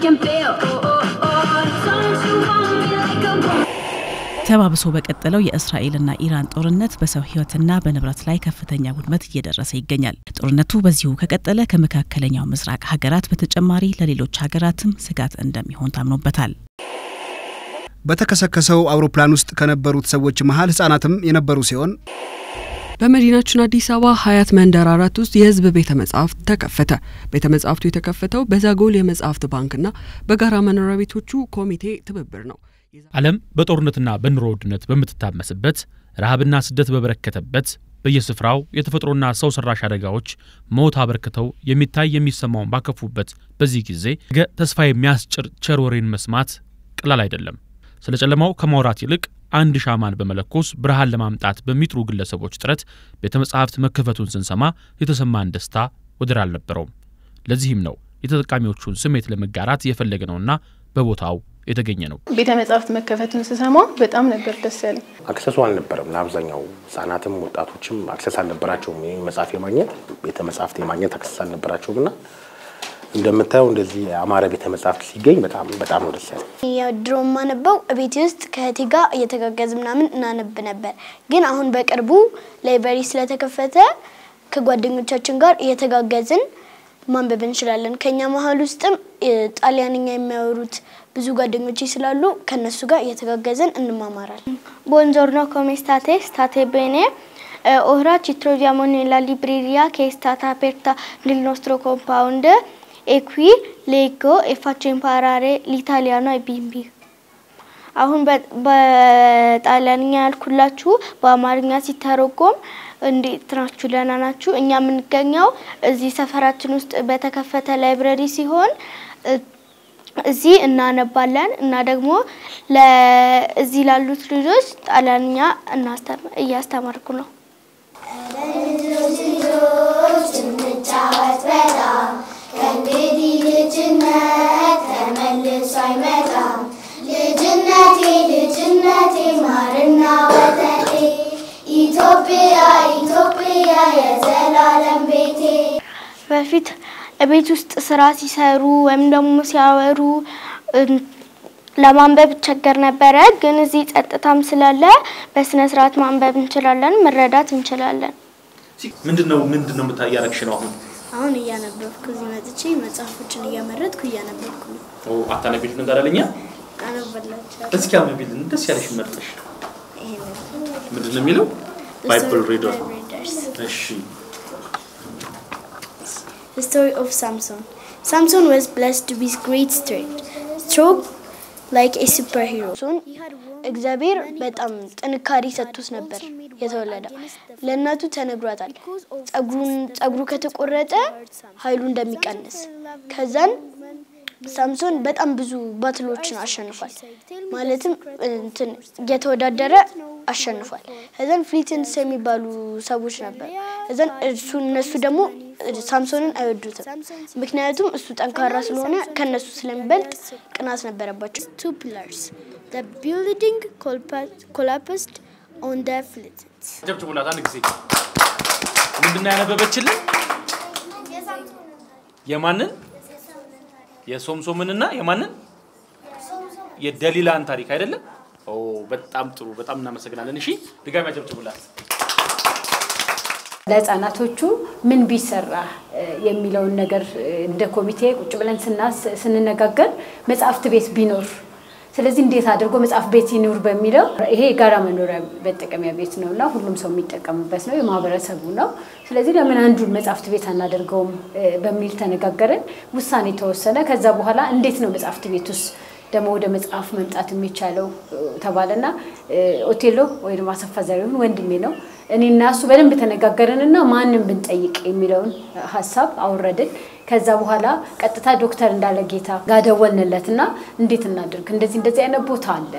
can feel. Don't you want me like a woman? ተባብሶ በቀጠለው የእስራኤልና ኢራን ጦርነት በሰው ሕይወትና በንብረት ላይ ከፍተኛ ውድመት እየደረሰ ይገኛል። ጦርነቱ በዚሁ ከቀጠለ ከመካከለኛው ምስራቅ ሀገራት በተጨማሪ ለሌሎች ሀገራትም ስጋት እንደሚሆን ታምኖበታል። በተከሰከሰው አውሮፕላን ውስጥ ከነበሩት ሰዎች መሀል ህጻናትም የነበሩ ሲሆን፣ በመዲናችን አዲስ አበባ ሀያት መንደር 4 ውስጥ የህዝብ ቤተ መጻሕፍት ተከፈተ። ቤተ መጻሕፍቱ የተከፈተው በዛጎል የመጻሕፍት ባንክና በጋራ መኖሪያ ቤቶቹ ኮሚቴ ትብብር ነው። ዓለም በጦርነትና በኑሮ ውድነት በምትታመስበት፣ ረሃብና ስደት በበረከተበት፣ በየስፍራው የተፈጥሮና ሰው ሰራሽ አደጋዎች ሞት አበርክተው የሚታይ የሚሰማውን ባከፉበት በዚህ ጊዜ ነገ ተስፋ የሚያስጭር ቸር ወሬን መስማት ቀላል አይደለም። ስለ ጨለማው ከማውራት ይልቅ አንድ ሻማን በመለኮስ ብርሃን ለማምጣት በሚጥሩ ግለሰቦች ጥረት ቤተ መጻሕፍት መከፈቱን ስንሰማ የተሰማን ደስታ ወደር አልነበረውም። ለዚህም ነው የተጠቃሚዎቹን ስሜት ለመጋራት የፈለግነውና በቦታው የተገኘ ነው። ቤተ መጻሕፍት መከፈቱን ስሰማ በጣም ነበር ደስ ያለኝ። Access ኡ አልነበረም። ለአብዛኛው ህጻናትም ወጣቶችም access አልነበራቸውም። ይህ መጽሐፍ የማግኘት፣ ቤተ መጻሕፍት የማግኘት access አልነበራቸውም እና እንደምታየው እንደዚህ የአማረ ቤተ መጻሕፍት ሲገኝ በጣም በጣም ነው ደስ ያለኝ። ያው ድሮ የማነበው ቤቴ ውስጥ ከእህቴ ጋር እየተጋገዝ ምናምን እናነብ ነበር። ግን አሁን በቅርቡ library ስለተከፈተ ከጓደኞቻችን ጋር እየተጋገዝን ማንበብ እንችላለን። ከኛ መሀል ውስጥም ጣሊያንኛ የሚያወሩት ብዙ ጓደኞቼ ስላሉ ከነሱ ጋር እየተጋገዝን እንማማራለን። Buongiorno, come state? State bene? Ora ci troviamo nella libreria che è stata aperta nel nostro compound e qui leggo e faccio imparare l'italiano ai bimbi. አሁን በጣሊያንኛ ያልኩላችሁ በአማርኛ ሲተረጎም እንዴት ናችሁ? ደህና ናችሁ? እኛ የምንገኘው እዚህ ሰፈራችን ውስጥ በተከፈተ library ሲሆን እዚህ እናነባለን እና ደግሞ እዚህ ላሉት ልጆች ጣሊያንኛ እያስተማርኩ ነው። ልጆች ልጆች እንጫወት በጣም፣ ከእንግዲህ ልጅነት ተመልሶ አይመጣም። ልጅነቴ ልጅነቴ ማርና ወተቴ፣ ኢትዮጵያ ኢትዮጵያ የዘላለም ቤቴ። በፊት ቤት ውስጥ ስራ ሲሰሩ ወይም ደግሞ ሲያወሩ ለማንበብ እቸገር ነበረ። ግን እዚህ ጸጥታም ስላለ በስነ ስርዓት ማንበብ እንችላለን፣ መረዳት እንችላለን። ምንድነው እያረግሽ ነው አሁን? አሁን እያነበብኩ፣ እዚህ መጥቼ መጽሐፎችን እየመረጥኩ እያነበብኩ ነው። አታነቢልንም ታዲያ ለእኛ? አነብላችኋለሁ። እስኪ አንብቢልን፣ ደስ ያለሽ መርጠሽ። ምንድን ነው የሚለው? Bible Reader። እሺ። The story of Samson. Samson was blessed with great strength, strong like a superhero. እግዚአብሔር በጣም ጥንካሬ ሰጥቶት ነበር የተወለደው። ለእናቱ ተነግሯታል ጸጉሩ ከተቆረጠ ኃይሉ እንደሚቀንስ። ከዛን ሳምሶን በጣም ብዙ battle ኦችን አሸንፏል። ማለትም እንትን እየተወዳደረ አሸንፏል። ከዛን Philistines የሚባሉ ሰዎች ነበሩ። ከዛን እነሱ ደግሞ ሳምሶንን አይወዱትም። ምክንያቱም እሱ ጠንካራ ስለሆነ ከነሱ ስለሚበልጥ ቅናት ነበረባቸው። Two pillars. The building collapsed on the Philistines. ጨብጭቡላት አንድ ጊዜ። ምንድን ነው ያነበበችልን? የማንን? የሶምሶምንና የማንን? የደሊላን ታሪክ አይደለም? ኦ፣ በጣም ጥሩ፣ በጣም እናመሰግናለን። እሺ፣ ድጋሚ አጨብጭቡላት። ለህፃናቶቹ ምን ቢሰራ የሚለውን ነገር እንደ ኮሚቴ ቁጭ ብለን ስንነጋገር መጽሐፍት ቤት ቢኖር፣ ስለዚህ እንዴት አድርጎ መጽሐፍ ቤት ይኑር በሚለው፣ ይሄ የጋራ መኖሪያ መጠቀሚያ ቤት ነው እና ሁሉም ሰው የሚጠቀምበት ነው፣ የማህበረሰቡ ነው። ስለዚህ ለምን አንዱን መጽሐፍት ቤት አናደርገውም በሚል ተነጋገርን። ውሳኔ ተወሰነ። ከዛ በኋላ እንዴት ነው መጽሐፍት ቤት ውስጥ ደግሞ ወደ መጽሐፍ መምጣት የሚቻለው ተባለና ኦቴሎ ወይ ደግሞ አሰፋ ዘሪሁን ወንድሜ ነው። እኔና እሱ በደንብ ተነጋገርንና ማንን ብንጠይቅ የሚለውን ሀሳብ አወረድን። ከዛ በኋላ ቀጥታ ዶክተር እንዳለ ጌታ ጋር ደወልንለትና እንዴት እናድርግ፣ እንደዚህ እንደዚህ አይነት ቦታ አለ፣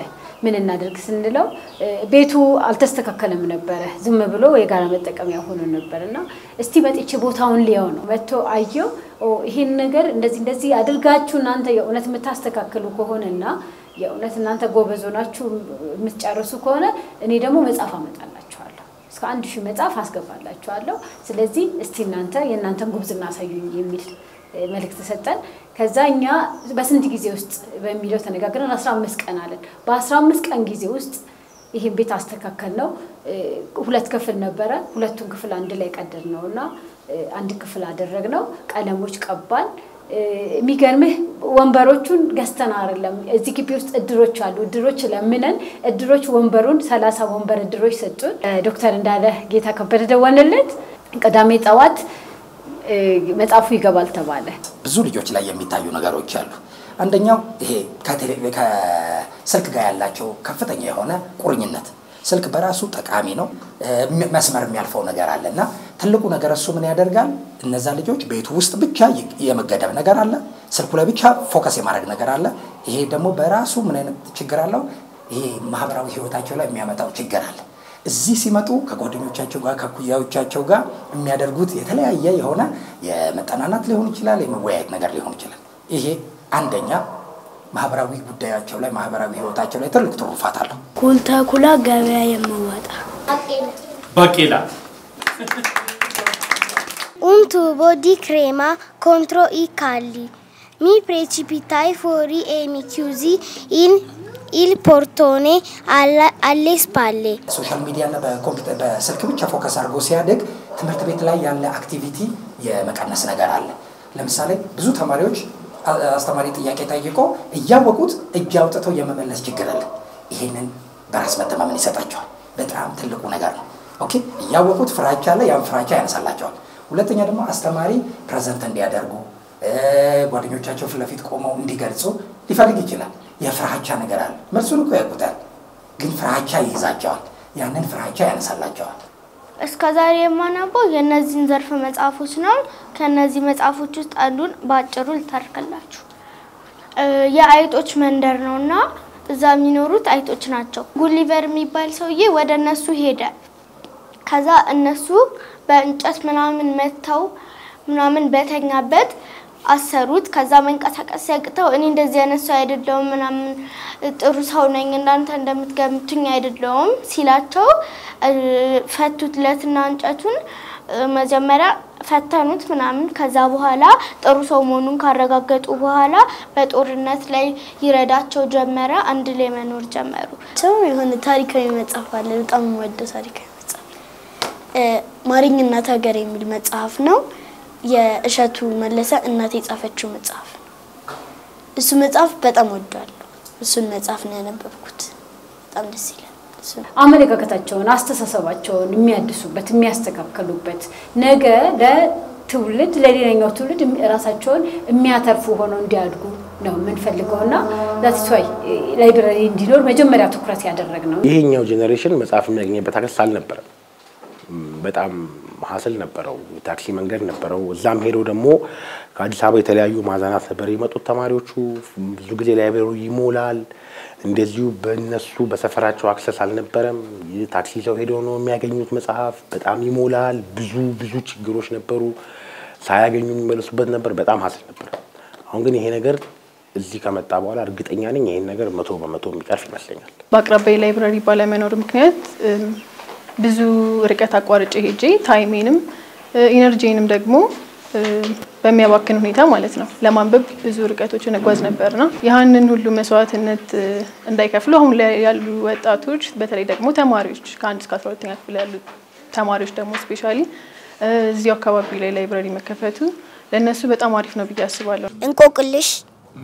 ምን እናድርግ ስንለው ቤቱ አልተስተካከለም ነበረ። ዝም ብሎ የጋራ መጠቀሚያ ሆኖ ነበር እና እስቲ መጥቼ ቦታውን ሊየው ነው። መጥቶ አየው። ይሄን ነገር እንደዚህ እንደዚህ አድርጋችሁ እናንተ የእውነት የምታስተካክሉ ከሆነና የእውነት እናንተ ጎበዝ ሆናችሁ የምትጨርሱ ከሆነ እኔ ደግሞ መጽሐፍ አመጣላችኋለሁ፣ እስከ 1000 መጽሐፍ አስገባላችኋለሁ። ስለዚህ እስቲ እናንተ የእናንተን ጉብዝና አሳዩኝ የሚል መልእክት ሰጠን። ከዛ እኛ በስንት ጊዜ ውስጥ በሚለው ተነጋግረን 15 ቀን አለን። በ15 ቀን ጊዜ ውስጥ ይሄን ቤት አስተካከል ነው። 2 ክፍል ነበረ። ሁለቱን ክፍል አንድ ላይ ቀደድ ነውና አንድ ክፍል አደረግነው። ቀለሞች ቀባን። የሚገርምህ ወንበሮቹን ገዝተን አይደለም፣ እዚህ ግቢ ውስጥ እድሮች አሉ። እድሮች ለምነን እድሮች ወንበሩን 30 ወንበር እድሮች ሰጡን። ዶክተር እንዳለ ጌታ ከበደ ደወለለት። ቅዳሜ ጠዋት መጽሐፉ ይገባል ተባለ። ብዙ ልጆች ላይ የሚታዩ ነገሮች አሉ። አንደኛው ይሄ ከስልክ ጋር ያላቸው ከፍተኛ የሆነ ቁርኝነት። ስልክ በራሱ ጠቃሚ ነው፣ መስመር የሚያልፈው ነገር አለና ትልቁ ነገር እሱ ምን ያደርጋል? እነዛ ልጆች ቤቱ ውስጥ ብቻ የመገደብ ነገር አለ፣ ስልኩ ላይ ብቻ focus የማድረግ ነገር አለ። ይሄ ደግሞ በራሱ ምን አይነት ችግር አለው? ይሄ ማህበራዊ ህይወታቸው ላይ የሚያመጣው ችግር አለ። እዚህ ሲመጡ ከጓደኞቻቸው ጋር ከኩያዎቻቸው ጋር የሚያደርጉት የተለያየ የሆነ የመጠናናት ሊሆን ይችላል፣ የመወያየት ነገር ሊሆን ይችላል። ይሄ አንደኛ ማህበራዊ ጉዳያቸው ላይ ማህበራዊ ህይወታቸው ላይ ትልቅ ትሩፋት አለው። ኩልተኩላ ገበያ የማወጣ ባቄላ። Un tubo di crema contro i calli. Mi precipitai fuori e mi chiusi in il portone alle spalle. Social media እና በኮምፒውተር በስልክ ብቻ focus አድርጎ ሲያድግ ትምህርት ቤት ላይ ያለ activity የመቀነስ ነገር አለ። ለምሳሌ ብዙ ተማሪዎች አስተማሪ ጥያቄ ጠይቆ እያወቁት እጅ አውጥተው የመመለስ ችግር አለ። ይሄንን በራስ መተማመን ይሰጣቸዋል። በጣም ትልቁ ነገር ነው። Okay፣ እያወቁት ፍራቻ አለ፣ ያን ፍራቻ ያነሳላቸዋል። ሁለተኛ ደግሞ አስተማሪ present እንዲያደርጉ ጓደኞቻቸው ፊት ለፊት ቆመው እንዲገልጹ ሊፈልግ ይችላል። የፍራቻ ነገር አለ። መልሱን እኮ ያውቁታል፣ ግን ፍራቻ ይይዛቸዋል። ያንን ፍራቻ ያነሳላቸዋል። እስከዛሬ የማነበው የነዚህን ዘርፍ መጽሐፎች ነው። ከነዚህ መጽሐፎች ውስጥ አንዱን ባጭሩ ልተርክላችሁ። የአይጦች መንደር ነውና እዛ የሚኖሩት አይጦች ናቸው። ጉሊቨር የሚባል ሰውዬ ወደ እነሱ ሄደ። ከዛ እነሱ በእንጨት ምናምን መተው ምናምን በተኛበት አሰሩት። ከዛ መንቀሳቀስ ሲያቅተው እኔ እንደዚህ አይነት ሰው አይደለሁም ምናምን ጥሩ ሰው ነኝ እናንተ እንደምትገምቱኝ አይደለሁም ሲላቸው ፈቱትለትና እንጨቱን መጀመሪያ ፈተኑት ምናምን። ከዛ በኋላ ጥሩ ሰው መሆኑን ካረጋገጡ በኋላ በጦርነት ላይ ይረዳቸው ጀመረ። አንድ ላይ መኖር ጀመሩ። ሰው የሆነ ታሪካዊ መጽሐፍ አለ፣ በጣም የምወደው ታሪካዊ መጽሐፍ ማሪኝ እናት ሀገር የሚል መጽሐፍ ነው። የእሸቱ መለሰ እናቴ የጻፈችው መጽሐፍ ነው። እሱ መጽሐፍ በጣም ወደዋለሁ። እሱን መጽሐፍ ነው ያነበብኩት። በጣም ደስ ይላል። አመለካከታቸውን፣ አስተሳሰባቸውን የሚያድሱበት፣ የሚያስተካክሉበት ነገ ለትውልድ ለሌላኛው ትውልድ ራሳቸውን የሚያተርፉ ሆነው እንዲያድጉ ነው የምንፈልገውና that's why library እንዲኖር መጀመሪያ ትኩረት ያደረግነው። ይሄኛው generation መጽሐፍ የሚያገኝበት access አልነበረም። በጣም hassle ነበረው። ታክሲ መንገድ ነበረው። እዛም ሄደው ደግሞ ከአዲስ አበባ የተለያዩ ማዕዘናት ነበር የመጡት ተማሪዎቹ። ብዙ ጊዜ library ይሞላል። እንደዚሁ በእነሱ በሰፈራቸው access አልነበረም። ታክሲ ይዘው ሄደው ነው የሚያገኙት መጽሐፍ። በጣም ይሞላል። ብዙ ብዙ ችግሮች ነበሩ። ሳያገኙ የሚመለሱበት ነበር። በጣም hassle ነበር። አሁን ግን ይሄ ነገር እዚህ ከመጣ በኋላ እርግጠኛ ነኝ ይሄን ነገር 100% የሚቀርፍ ይመስለኛል። በአቅራቢያ library ባለመኖር ምክንያት ብዙ ርቀት አቋርጬ ሄጄ time ኤንም energy ንም ደግሞ በሚያባክን ሁኔታ ማለት ነው ለማንበብ ብዙ ርቀቶችን እጓዝ ነበርና ያንን ሁሉ መስዋዕትነት እንዳይከፍሉ አሁን ላይ ያሉ ወጣቶች በተለይ ደግሞ ተማሪዎች ከ1 እስከ 12ኛ ክፍል ያሉ ተማሪዎች ደግሞ specially እዚሁ አካባቢ ላይ library መከፈቱ ለነሱ በጣም አሪፍ ነው ብዬ አስባለሁ። እንቆቅልሽ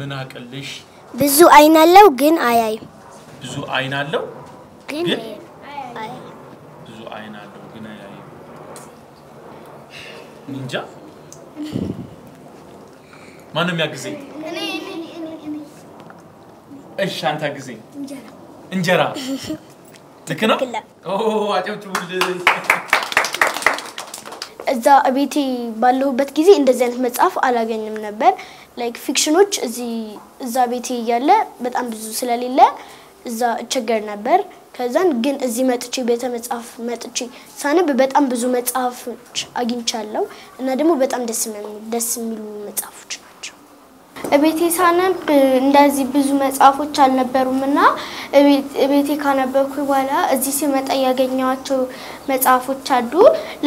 ምን አቅልሽ? ብዙ አይን አለው ግን አያይም። ብዙ አይን አለው ግን ብዙ አይን አለው ግን አያይም። እንጃ ማንም ያግዘኝ። እሺ አንተ አግዘኝ። እንጀራ ልክ ነው። ኦ አጨብጭቡልኝ። እዛ ቤቴ ባለሁበት ጊዜ እንደዚህ አይነት መጽሐፍ አላገኝም ነበር። Like fiction ኦች እዚህ እዛ ቤቴ እያለ በጣም ብዙ ስለሌለ እዛ እቸገር ነበር። ከዛን ግን እዚህ መጥቼ ቤተ መጽሐፍ መጥቼ ሳነብ በጣም ብዙ መጽሐፎች አግኝቻለሁ እና ደግሞ በጣም ደስ የሚሉ መጽሐፎች ናቸው። እቤቴ ሳነብ እንደዚህ ብዙ መጽሐፎች አልነበሩምና እቤቴ ካነበብኩ በኋላ እዚህ ሲመጣ ያገኘኋቸው መጽሐፎች አሉ።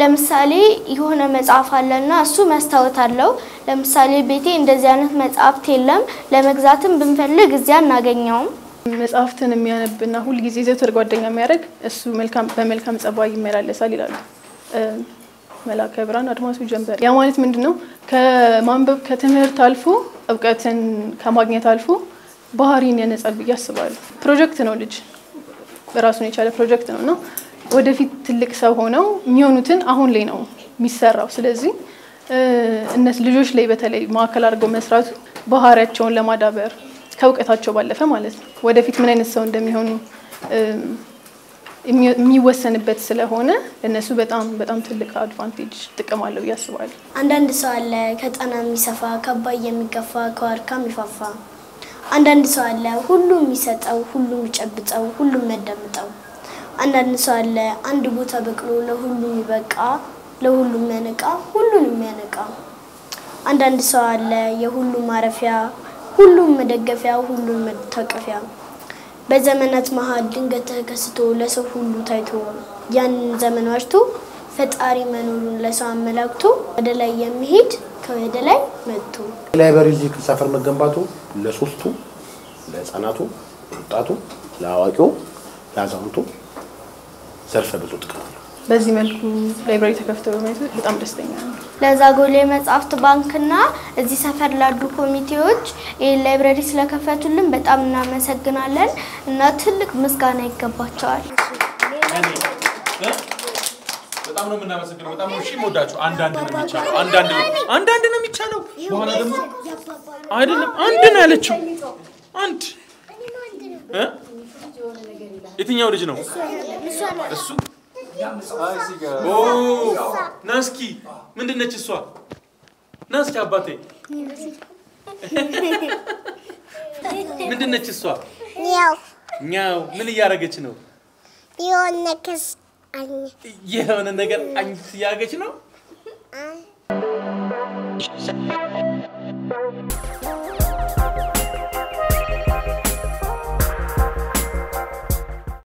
ለምሳሌ የሆነ መጽሐፍ አለና እሱ መስታወት አለው። ለምሳሌ ቤቴ እንደዚህ አይነት መጽሐፍት የለም። ለመግዛትም ብንፈልግ እዚያ አናገኘውም። መጽሐፍትን የሚያነብና ሁል ጊዜ ዘወትር ጓደኛ የሚያደርግ እሱ መልካም በመልካም ጸባይ ይመላለሳል ይላሉ መላከ ብርሃን አድማሱ ጀንበር። ያ ማለት ምንድነው? ከማንበብ ከትምህርት አልፎ እውቀትን ከማግኘት አልፎ ባህሪን ያነጻል ብዬ አስባለሁ። ፕሮጀክት ነው፣ ልጅ ራሱን የቻለ ፕሮጀክት ነውና ወደፊት ትልቅ ሰው ሆነው የሚሆኑትን አሁን ላይ ነው የሚሰራው። ስለዚህ እነሱ ልጆች ላይ በተለይ ማዕከል አድርገው መስራቱ ባህሪያቸውን ለማዳበር ከእውቀታቸው ባለፈ ማለት ነው ወደፊት ምን አይነት ሰው እንደሚሆኑ የሚወሰንበት ስለሆነ እነሱ በጣም በጣም ትልቅ advantage ጥቅም አለው ብዬ አስባለሁ። አንዳንድ ሰው አለ ከጣና የሚሰፋ፣ ከአባይ የሚገፋ፣ ከዋርካ የሚፋፋ። አንዳንድ ሰው አለ ሁሉም የሚሰጠው፣ ሁሉም የሚጨብጠው፣ ሁሉም የሚያዳምጠው። አንዳንድ ሰው አለ አንድ ቦታ በቅሎ ለሁሉም የሚበቃ፣ ለሁሉም የሚያነቃ፣ ሁሉንም የሚያነቃ። አንዳንድ ሰው አለ የሁሉም ማረፊያ፣ ሁሉም መደገፊያ፣ ሁሉም መታቀፊያ። በዘመናት መሃል ድንገት ተከስቶ ለሰው ሁሉ ታይቶ ያንን ዘመን ዋጅቶ ፈጣሪ መኖሩን ለሰው አመላክቶ ወደ ላይ የሚሄድ ከወደ ላይ መጥቶ። Library እዚህ ሰፈር መገንባቱ ለሶስቱ፣ ለህፃናቱ፣ ለወጣቱ፣ ለአዋቂው፣ ለአዛውንቱ ዘርፈ ብዙ ጥቅም አለው። በዚህ መልኩ library ተከፍቶ በማየቱ በጣም ደስተኛ ነኝ። ለዛጎል የመጽሐፍት ባንክና እዚህ ሰፈር ላሉ ኮሚቴዎች ይሄን library ስለከፈቱልን በጣም እናመሰግናለን እና ትልቅ ምስጋና ይገባቸዋል። በጣም ነው የምናመሰግነው። በጣም ነው እሺ የምወዳችሁ። አንዳንድ ነው የሚቻለው፣ አንዳንድ ነው፣ አንዳንድ ነው የሚቻለው። በኋላ ደግሞ አይደለም አንድ ነው ያለችው። አንድ የትኛው ልጅ ነው እሱ? ኦ ናስኪ ምንድን ነች እሷ? ናስኪ አባቴ ምንድን ነች እሷ? ኛው። ምን እያደረገች ነው? የሆነ ነገር አኝ እያደረገች ነው።